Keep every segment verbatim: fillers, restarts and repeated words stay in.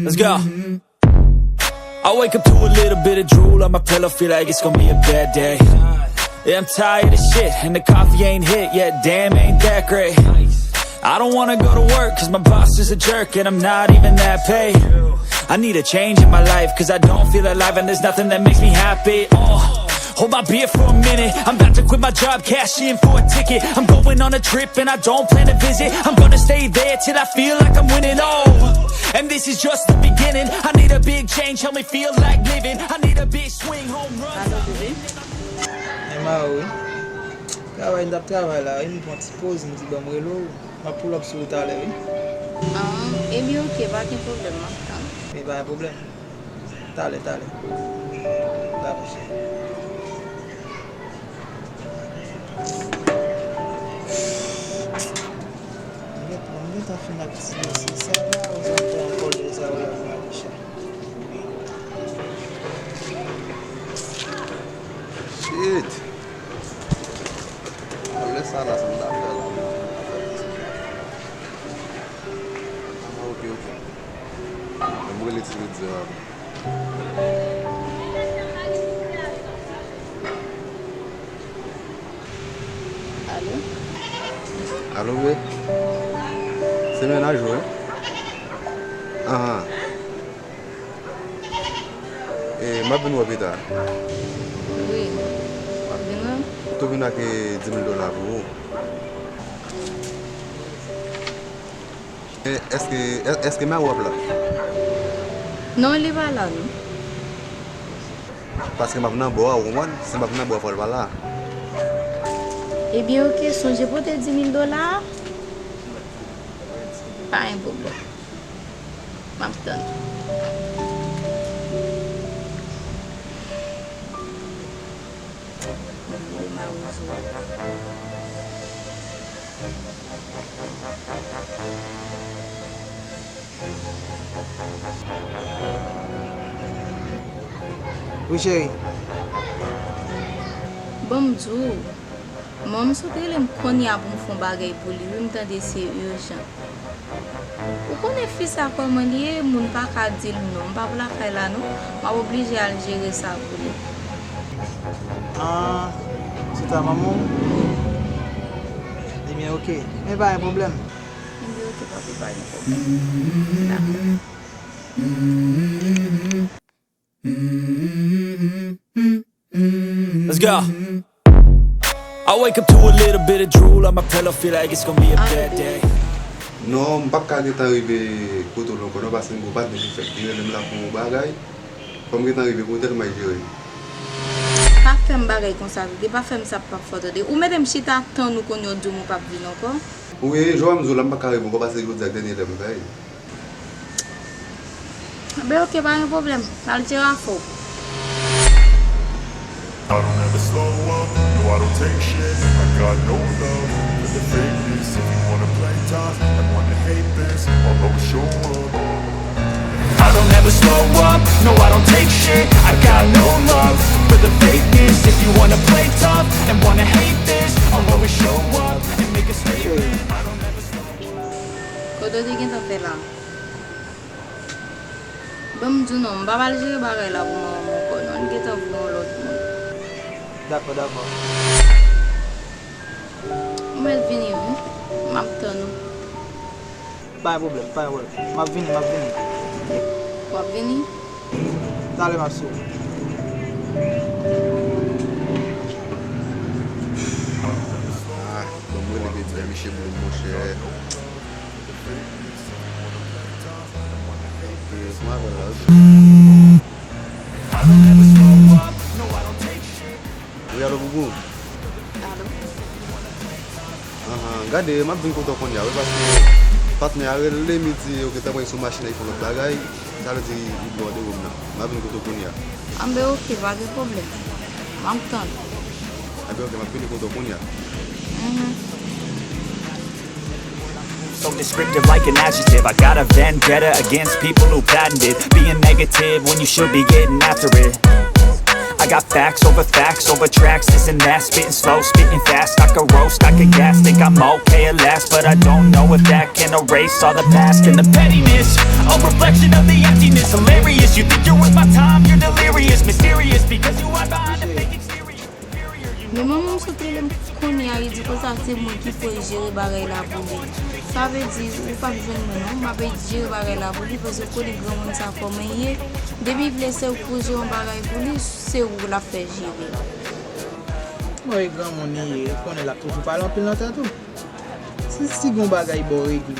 Let's go. I wake up to a little bit of drool on my pillow, feel like it's gonna be a bad day. Yeah, I'm tired of shit, and the coffee ain't hit yet, damn, ain't that great. I don't wanna go to work, cause my boss is a jerk, and I'm not even that paid. I need a change in my life, cause I don't feel alive, and there's nothing that makes me happy. Uh, hold my beer for a minute, I'm about to quit my job, cash in for a ticket. I'm going on a trip, and I don't plan to visit. I'm gonna stay there till I feel like I'm winning. Oh, and this is just the beginning. I need a big change, help me feel like living. I need a big swing, home runs. Alo, bebe. Ema, wi. Travay, m t ap travay la, wi. M pran ti poz, m di ban m rele w. M ap pull up sou ou talè, wi. Ah, ebyen, oke, pa gen pwoblèm, m ap tann. Ebyen, pa gen pwoblèm. Talè, talè. Dakò, cheri. Mwen gentan, mwen gentan fin ak ti mesye sa la, ou sa fè ankò lè sa yo la pou Alisha. Shit! Bon, lè sa la, sa m ta fè la, mwen. Ah, ok, ok. Mwen rele ti Redi a. Alo? Alo, wi. Se mennaj ou, wi? Ahan. E, m ap vin wè w pita. Wi. W ap vin wè m? M tou vin ak, e, di mil dola pou ou. E, èske, è-, èske mari w ap la? Non, li pa la, non. Paske m ap nan bò a, ou konprann? Si m ap nan bò a, fò l pa la. Ebyen, oke, sonje pote di mil dola a. Pa gen pwoblèm. M ap tann. Wi, cheri. Ban m di w, manman m sot rele m kounye a pou m fè yon bagay pou li, wi, m tande se ijan. Ou konnen fi sa kòman li ye, moun pa ka di l non. M pa pou lakay la non. M ap oblije al jere sa pou li. Ah, se ta manman w? Ebyen, oke. Men pa gen pwoblèm. Ebyen, oke, papi, pa gen pwoblèm. Dakò. Let's go. I wake up to a little bit of drool on my pillow, feel like it's gonna be a bad day. Non, m p ap ka gentan rive kote w la ankò non, paske m gen yon patnè ki fèk ki rele m la pou yon bagay. Fò m gentan rive kote l, m al jere. Pa fè m bagay konsa, tande, pa fè m sa p ap fè w, tande. Ou mete m chita tann ou kounye a w di m ou p ap vin ankò. Wi, jan m di w la, m pa ka rive ankò, paske jodi a k dènye lè m kay. Ben, oke, pa gen pwoblèm. N al jere afè w. I don't ever slow up, no, I don't take shit. I got no love for the fakeness. If you wanna play tough and wanna hate this, I'll always show up. I don't ever slow up, no, I don't take shit. I got no love for the fakeness. If you wanna play tough and wanna hate this, I'll always show up and make a statement. I don't ever slow up. Kote w te gentan fè la? Ban m di w non, m p ap al jere bagay la pou manman m ankò non, li gentan voye yon lòt moun. Dakò, dakò. Ou mèt vini wi, m ap tann ou. Pa gen pwoblèm, pa gen pwoblèm. M ap vini, m ap vini. W ap vini? Talè m ap sou ou. Ah, ban m rele Bedi a, misye blòm, monchè. Wi, alo, Boubou. Alo. Ahan, gade, m ap vin kote w kounye a, wi, paske patnè a rele m, li di yo gentan pran sou machin nan, li fè yon lòt bagay. Sa vle di, li bò de wòm nan. M ap vin kote w kounye a. Anben, oke, pa gen pwoblèm. M ap tann. Anben, oke, m ap vini kote w kounye a. Mhm. So descriptive like an adjective. I got a vendetta against people who patented being negative when you should be getting after it. I got facts over facts over tracks, this and that, spitting slow, spitting fast, I could roast, I could gas, think I'm okay at last, but I don't know if that can erase all the past and the pettiness, a reflection of the emptiness, hilarious, you think you're worth my time, you're delirious, mysterious, because you hide behind a fake exterior, inferior, you Men manman m sot rele m kounye a, li di konsa se mwen ki pou jere bagay la pou li. Sa vle di ou p ap jwenn mwen non, m ap jere bagay la pou li, paske ou konnen granmoun sa kòman l ye. Depi l vle se ou k pou jere yon bagay pou li, se ou l ap fè jere. Bon, e granmoun li ye, ou konnen l ap toujou pale anpil nan tèt ou. Si, si gon bagay ba w regle,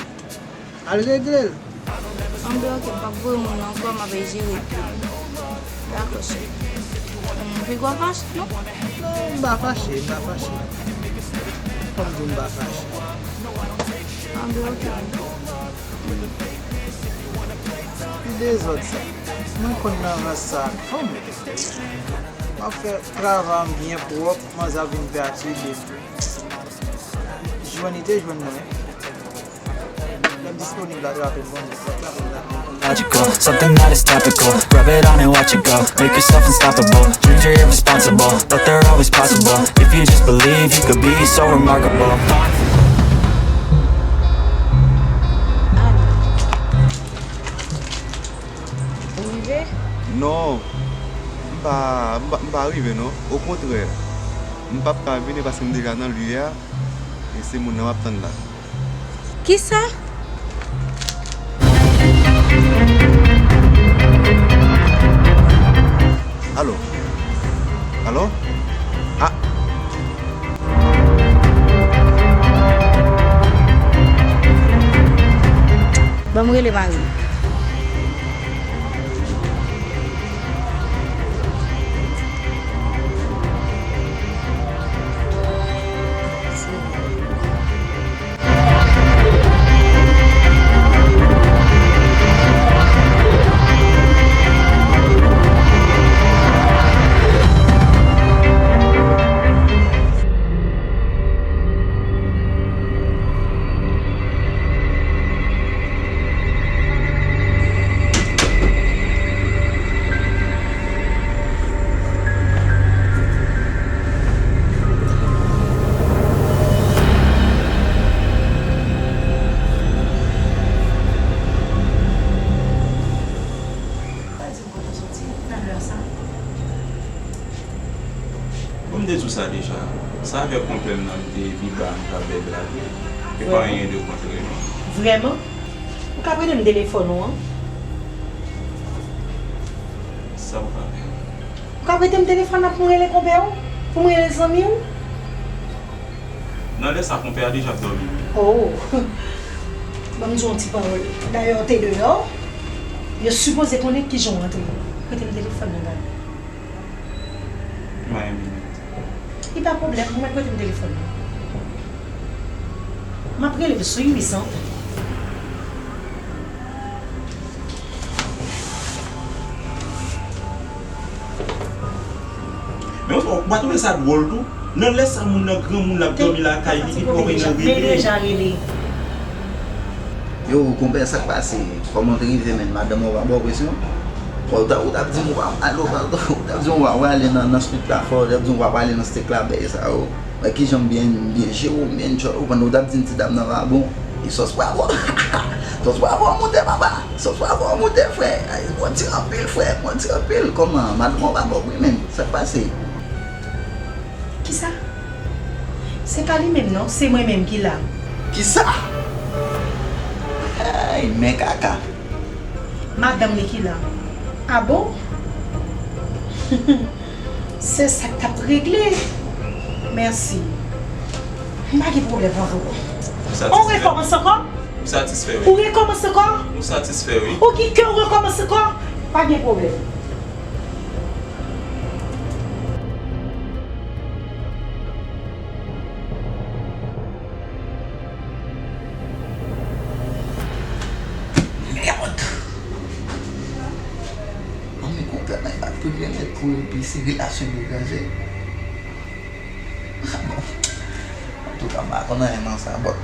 al regle l. Anben, oke, m p ap voye moun ankò, m ap jere pou li. Dakò, cheri. Hmm, piga w fache, non? Non, m pa fache, m pa fache. Kòm di w m pa fache. Anben, oke. Ki dezòd sa? Mwen konn nan rans sa. Kòm m ap fè travay m byen pwòp, manzè ap vin pètibe m. Jwenn li te jwenn mwen. Lè m disponib la, trape m, bon, trape m la. Logical, something that is topical. Rub it on and watch it go. Make yourself unstoppable. Dreams are irresponsible, but they're always possible. If you just believe, you could be so remarkable. Ou rive? Non, m pa, m pa, m pa rive non. Okontrè, m p ap ka vini paske m deja nan lye a. E se moun nan m ap tann la. Kisa? Alo? Alo? Ah! Ban m rele mari m. Bon, m te di w sa deja. Sa avèk konpè m nan m te pi ba, m t ap bèk la vre. E pa anyen de kontre non. Vrèman? Ou ka prete m telefòn ou an? Sa w ka fè? Ou ka prete m telefòn nan pou m rele konpè w? Pou m rele zanmi w? Nan lè sa, konpè a deja ap dòmi wi. Oh! Ban m di w yon ti pawòl. Dayè w te deyò. Yo sipoze konnen kijan w antre. Prete m telefòn nan gade. Mwen menm. Li pa pwoblèm, ou mèt prete m telefòn nan. M ap rele l sou wi san. Men ou pa twouve sa dwòl tou? Nan lè sa moun nan granmoun l ap dòmi lakay li, li pran nan rele. Yo, konpè, sa k pase? Kòman w te rive, menm madanm ou pa ba w presyon? Ou ta, ou t ap di m ou pa, alo, ou t ap di m ou pa prale nan, nan street la fò, ou t ap di m ou pa prale nan steak la, bèy sa yo. Wè kijan m byen, m byen jere w, m byen tchòl, ou konn ou t ap di m ti dam nan pa bon. E sòs pwavwon. Sòs pwavwon moute papa. Sòs pwavwon moute frè. Ay, modi anpil frè, modi anpil. Kòman, madanm ou pa ba w wi menm. Sa k pase? Kisa? Se pa li menm non, se mwen menm ki la. Kisa? Ay, men kaka. Madanm li ki la. A bon? Se sa k t ap regle. Mèsi. M pa gen pwoblèm avè w. Ou rekòmanse ankò? Ou satisfè wi. Ou rekòmanse ankò? Ou satisfè wi. Ou gen kè w rekòmanse ankò? Pa gen pwoblèm. Mèd! Manmi konpè nan bat pou gen nèt pou epi se relasyon degaje. Bon. Antouka, m pa konn anyen nan sa, but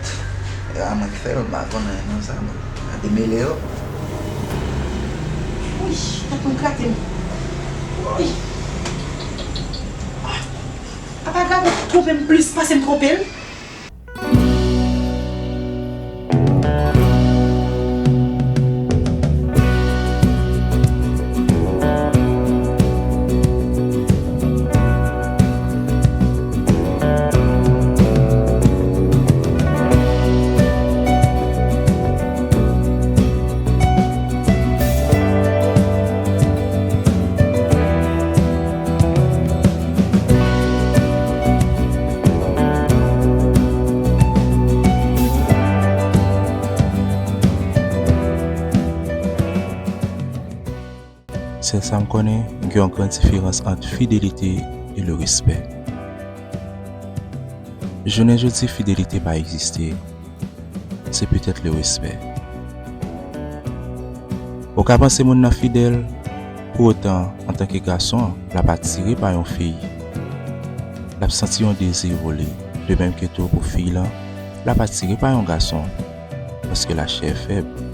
e pa mwen k fè l, m pa konn anyen nan sa, but gade mele yo. Wi, tèt mwen grate m. Wi. Twonpe m plis pase m twonpe l. Sèl sa m konnen, gen yon gran diferans ant fidelite e le respè. Jounen jodi, fidelite pa egziste. Se petèt le respè. Ou ka panse moun nan fidèl, pou otan, antanke gason, l ap atire pa yon fi. L ap santi yon dezi pou li. De menm ke tou pou fi lan, l ap atire pa yon gason, paske lachè fèb.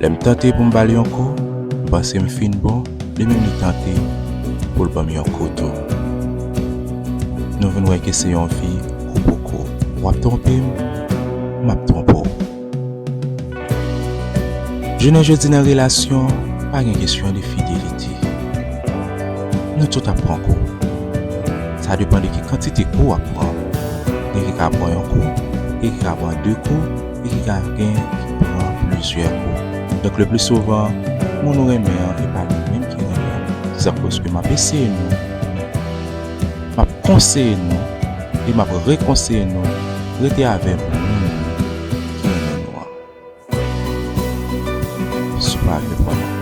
Lè m tante pou m ba l yon kou, m panse m fin bon, li menm li tante pou l ban m yon kou tou. Nou vin wè ke se yon vi kou pou kou. W ap twonpe m, m ap twonpe w. Jounen jodi nan relasyon, pa gen kesyon de fidelite. Nou tout ap pran kou. Sa depann de ki kantite kou w ap pran. Gen ki ka pran yon kou, gen ki ka pran de kou, gen ki ka gen ki pran plizyè kou. Donk, le pli souvan, moun ou renmen an, e pa li menm ki renmen w. Se sa k koz ke m ap eseye nou, m ap konseye nou, e m ap rekonseye nou, rete avèk moun ki renmen nou an. Si w pa vle pran non.